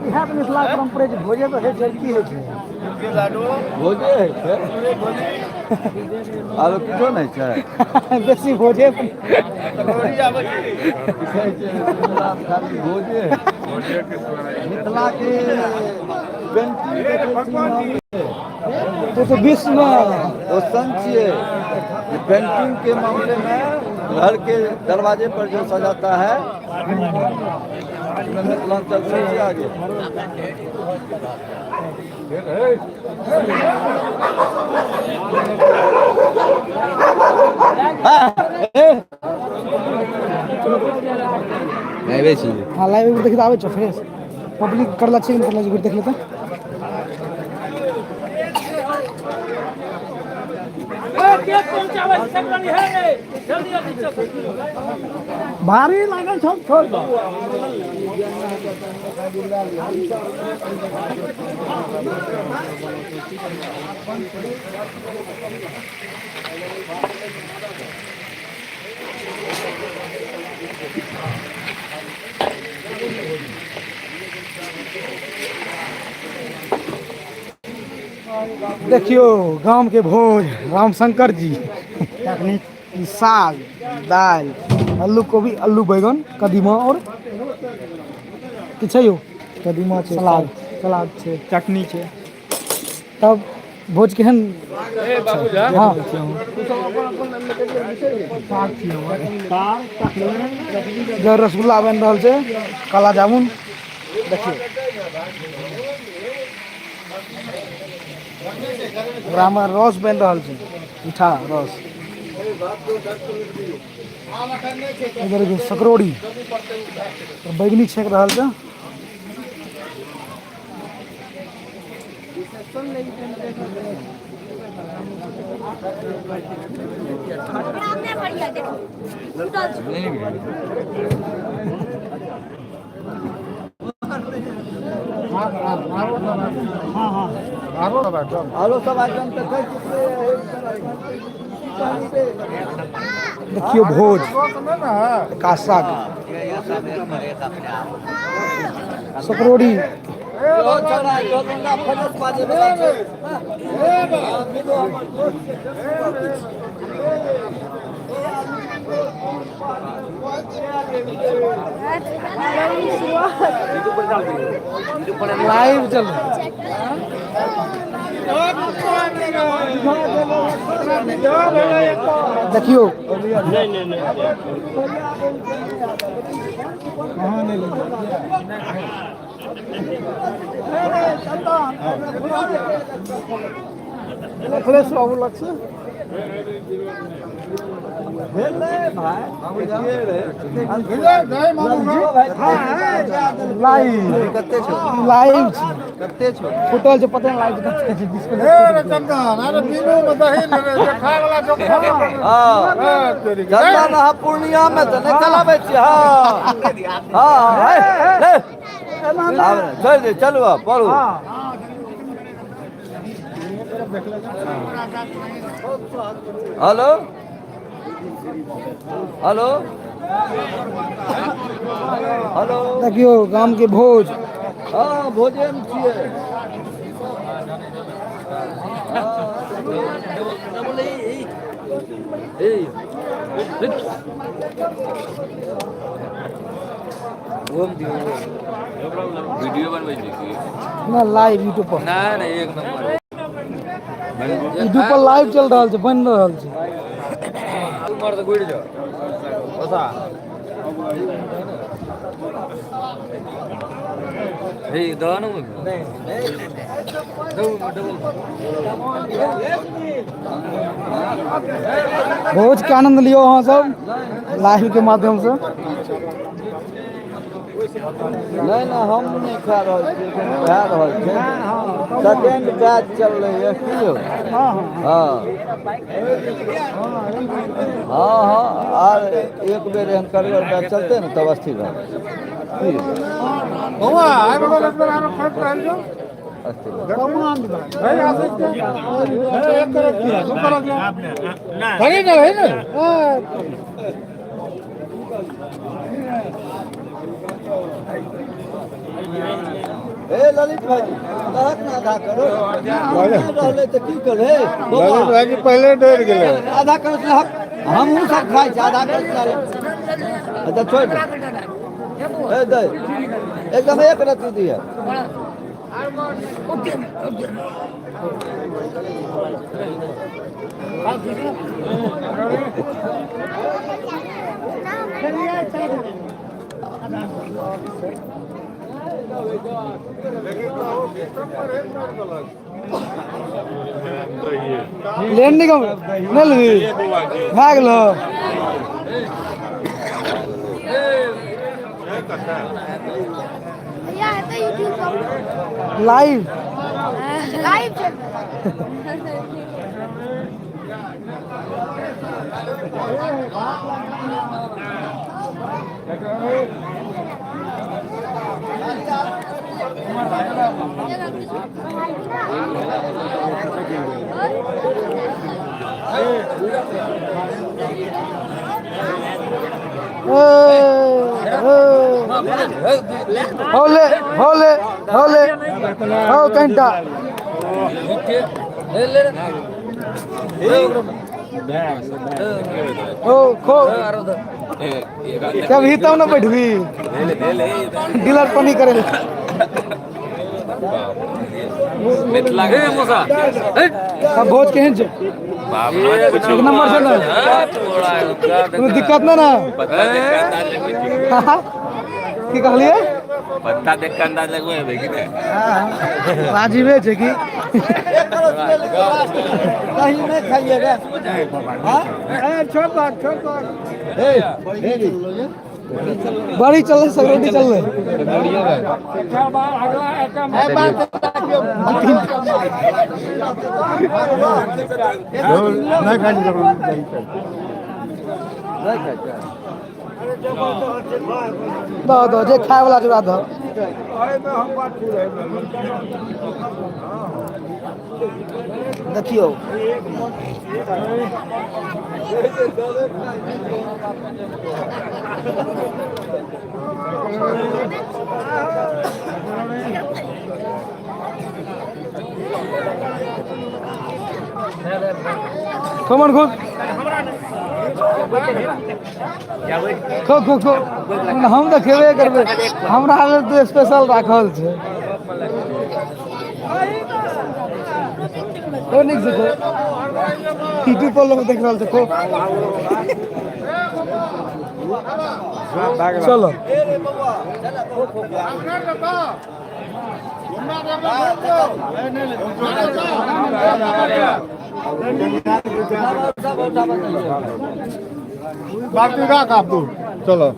इएह तऽ मिथिला परम्परा छै, भोजे तऽ होइ छै, की होइ छै? भोजे होइ छै, आरो किछो नहि छै। बेसी भोजे खाली भोजे मिथिलाके पेंटिंग देखै छी। ओ तऽ विश्वमे क्वेश्चन छियै। पेंटिंग के मामले में घर के दरवाजे पर जो सजाता है, उसमें मिथिलांचल सबसे आगे। हँ, लाइव देखि तऽ आबै छै। फ्रेश पब्लिक करला छै, करला छै, देख लेते। भारी लागल छौ, छोड़ दो। देखियौ गामके भोज, रामशंकर जी। ई साग, दालि, आलू कोबी, आलू बैगन, कदीमा और की छै यौ? कदीमा छै। सलाद। सलाद छै, चटनी छै। तब भोज केहन? हँ, इधर रसगुल्ला बनि रहल छै, काला जामुन। देखियौ, एकरामे रस बनि रहल छै, मीठा रस। इधर देखियौ सकरौड़ी, बैगनी छेक रहल छै। आरो सब आइटम देखै छियै। देखियौ भोज का साग, सकरौड़ी। लाइव चल। देखियौ, अखिलेश बाबू लग से लाइव। कते छौ? लाइव छी। कते छौ? फुटल छै, पता नहि लाइव कते छै डिस्प्ले। हँ चंदन, अहाँ पूर्णिया मे तऽ नहि चलाबै छियै? हँ हँ, छोड़ि दे, चलू आब पढ़ू। Hello hello hello. देखियौ गामके भोज। हँ, भोजेमे छियै। वीडियो बनबै छी की? ना, लाइव यूट्यूब पर। नहि नहि, एक नंबर। यूट्यूब पर लाइव चल रहल छै, बनि रहल छै। उमर तऽ गुड़ि जाओ। हे, दऽ ने। भोज के आनंद लियौ अहाँ सब लाइव के माध्यम से। नहि नहि, हम नहि खा रहल छी, एखन भए रहल छै। सेकेंड बैच चललै की यौ? हँ हँ हँ, आर एक बेर एहन करगर बैच चलतै ने, तब स्थिर रहबै की? हे ललित भाईजी, कहत ना आधा करो रहले तऽ की करे। ललित भाईजी पहिले डरि गेलै। आधा करो, हमहूँ सब खाइ छी आधा करो। अच्छा छोड़ दे, ए दे एकदम एक रत्ती दिया। लेन निगम नहि लेबही, भए गेलो। भैया हेतै यूट्यूब पर लाइव। लाइव छै। होले होले होले हो कनिटा। ओ खो कभी तब ना बैठबी डीलर पनी करे। अब भोज केहन छै? एक नंबर छै ना, कोनो दिक्कत नहि ना? की कहलिए? पत्ता देख के अंदाज लगबै हेबै कि नहि? राजीवे छै की? एक करो दही नहीं खाइए रे। हाँ छोड़ दो। ए बड़ी चल सगरोटी चल। नहीं खाइ नहीं खाइ। दऽ दऽ जे खाय वाला छै ओकरा दऽ। देखियौ खमन खो खो खो खो, हम तऽ खेबे करबै, हमरा लेल तऽ स्पेशल राखल छै। ओ नीक से खो, यूट्यूब पर लोग देख रहल छै। खो चलो। बाकी राख आप दू चलो।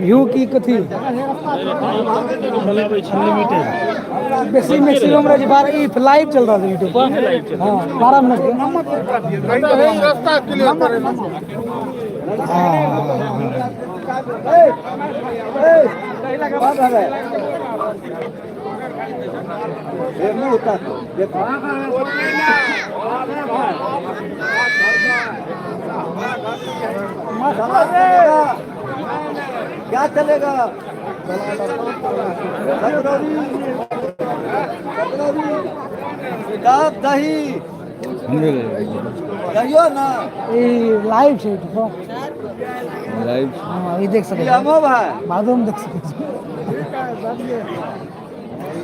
व्यू की कथी बेसी मैक्सिमम रहै छै 12। ई लाइव चल रहल छै यूट्यूब पर। हाँ 12 मिनट के। रास्ता क्लियर करे। क्या चलेगा? दही दहियो ना। ई लाइव छै यूट्यूब पर। लाइव। हाँ ई देख सकै छी, हमो भाई बादो में देख सकै छी।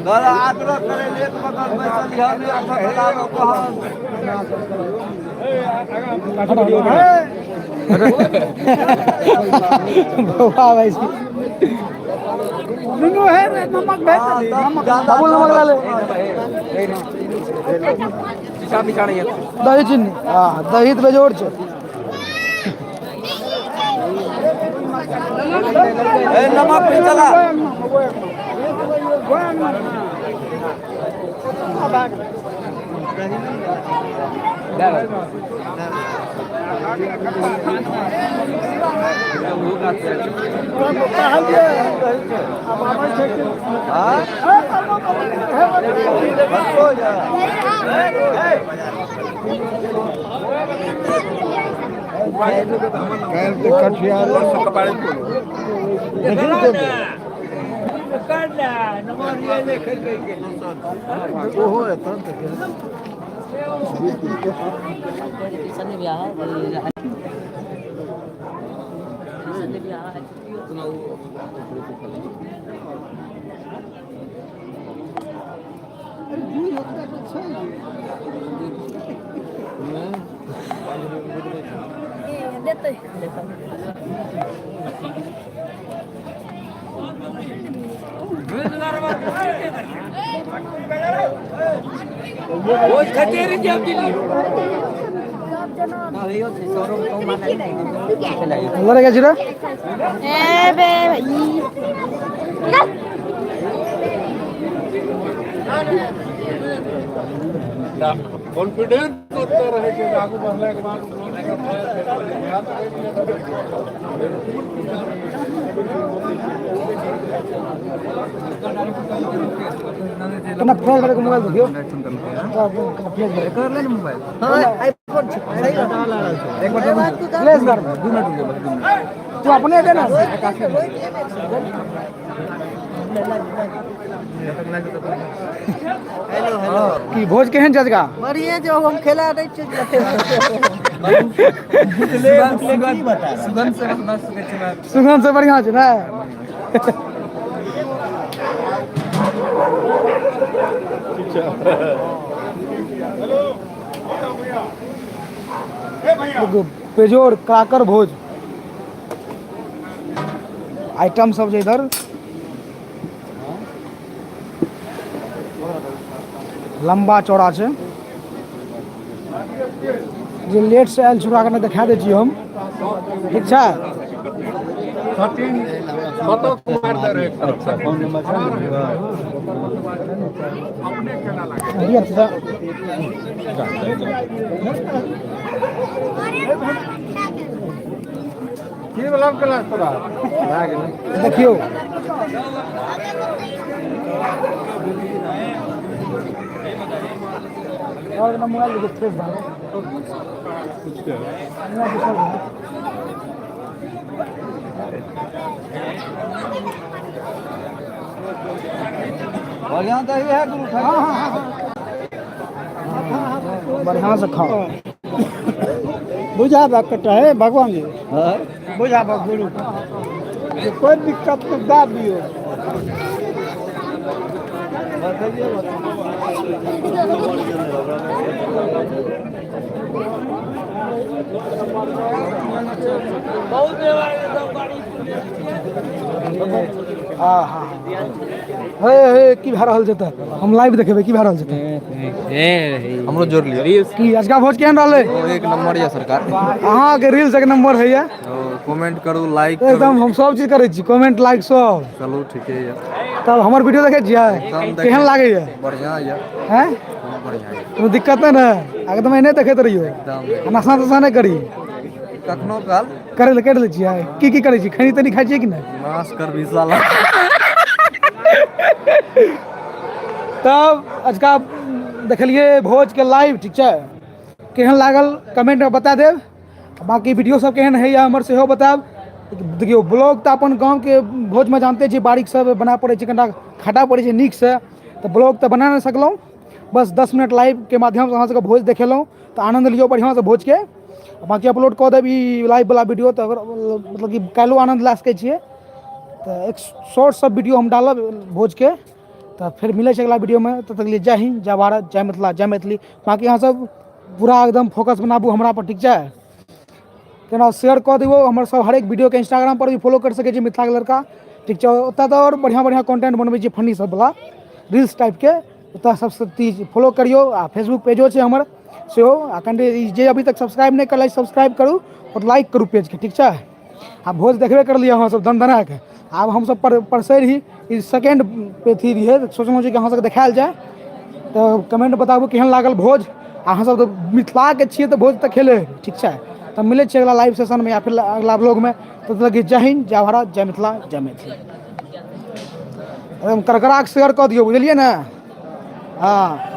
दादा आग्रह करे एक बगल बैसल हम एक बगल आरो कहन। बौआ भाई जी दुनू है नमक भेज। बाबुल नमक ला ले, दही चीनी। हाँ दही तऽ बेजोड़ छै। ए नमक भी चला। देतै। लड़े गेल छी रे। ए बे भाई, निकल। कॉन्फिडेंस होता रहे कि आगू बढ़ने के बाद। कना फ्लैश करे मोबाइल देखियो, कना फ्लैश करे कर ले मोबाइल। हां, आईफोन सही, एक बार फ्लैश कर, 2 मिनट रुक जा बस, 2 मिनट। तू अपने दे ना। की भोज केहन जजगा? बढ़िए जो हम खेला नहीं छै। सुगंध से बढ़िया छै ने? एगो बेजोड़ काकर भोज आइटम सब जे इधर लंबा चौड़ा छै। जे लेट से आयल छी ओकरा कने देखा दै छी हम, ठीक छै? बढ़िया छै। की वाला क्लास तोरा? देखियौ, और ना मोबाइल देखियौ, फ्रेश भए गेल। मोबाइल दोसर भए गेल। बढ़िया दही है गुरु। बढ़िया से खाओ। बुझा कटा है भगवान जी, बुझा गुरु जे कोई दिक्कत तो दा दियो। हाँ हाँ, हे हे, की भए रहल छै? तऽ हम लाइव देखेबै की भए रहल छै। तऽ हमरो जोड़ लियो। की अजका भोज केहन रहलै? एक नंबर यऽ सरकार। अहाँके रील्स एक नंबर होइया। कमेंट करू, लाइक करू। एकदम, हम सब चीज करै छी, कमेंट लाइक सब। चलू, ठीके यऽ। तब हमर वीडियो देखै छियै? एकदम। केहन लागैया? बढ़िया यऽ। हैं? बढ़िया यऽ। कोनो दिक्कत नहि ने? एकदम एहने देखैत रहियौ। एकदम। आ नशा तशा नहि करी? कखनो काल। करै लए करि लै छियै। की की करै छी? खैनी तनी खाइ छियै कि नहि? नाश कर भी साला। तब अजका देखलियै भोजके लाइव, ठीक छै? केहन लागल कमेंटमे बता देब। बाकी वीडियो सब केहन होइए हमर सेहो बतायब। देखियौ, ब्लॉग तऽ अपन गाँवके भोजमे जानते छियै, बारीक सब बना पड़ै छै, कनिटा खटा पड़ै छै नीकसँ, तऽ ब्लॉग तऽ बना नहि सकलहुँ। बस 10 मिनट लाइवके माध्यमसँ अहाँ सबके भोज देखेलहुँ, तऽ आनन्द लियौ बढ़िआँसँ भोजके। बाकी अपलोड कऽ देब ई लाइववला वीडियो, तऽ अगर मतलब कि काल्हिओ आनन्द लए सकै छियै। तऽ एक शॉर्ट सब वीडियो हम डालब भोजके। तऽ फेर मिलै छै अगिला वीडियोमे, तब तक लिए जय हिन्द, जय भारत, जय मिथिला, जय मैथिली। बाकी अहाँ सब पूरा एकदम फोकस बनाबू हमरा पर, ठीक छै? केना शेयर कऽ दियौ हमर सब हरेक वीडियोके। इंस्टाग्राम पर भी फॉलो कर सकै छी, मिथिलाके लड़का, ठीक छै? ओतऽ तऽ आओर बढ़िआँ बढ़िआँ कंटेंट बनबै छियै, फनी सब वला रील्स टाइपके। ओतऽ सबसँ चीज फॉलो करियौ। आ फेसबुक पेजो छै हमर सेहो। आ कनि ई जे अभी तक सब्सक्राइब नहि करलै, सब्सक्राइब करू आओर लाइक करू पेजके, ठीक छै? आ भोज देखबे करलियै अहाँ सब दनदनाके। आब हमसब परसै रही, ई सेकेंड अथी रहियै, तऽ सोचलहुँ जे कि अहाँ सबके देखायल जाय। तऽ कमेंट बताबू केहन लागल भोज। अहाँ सब तऽ मिथिलाके छियै तऽ भोज तऽ खेले हेबै, ठीक छै? तऽ मिलै छियै अगला लाइव सेशनमे या फिर अगला ब्लॉगमे। तब तक जय हिन्द, जय भारत, जय मिथिला, जय मैथिली। एकदम करकराके शेयर कऽ दियौ, बुझलियै ने? हँ।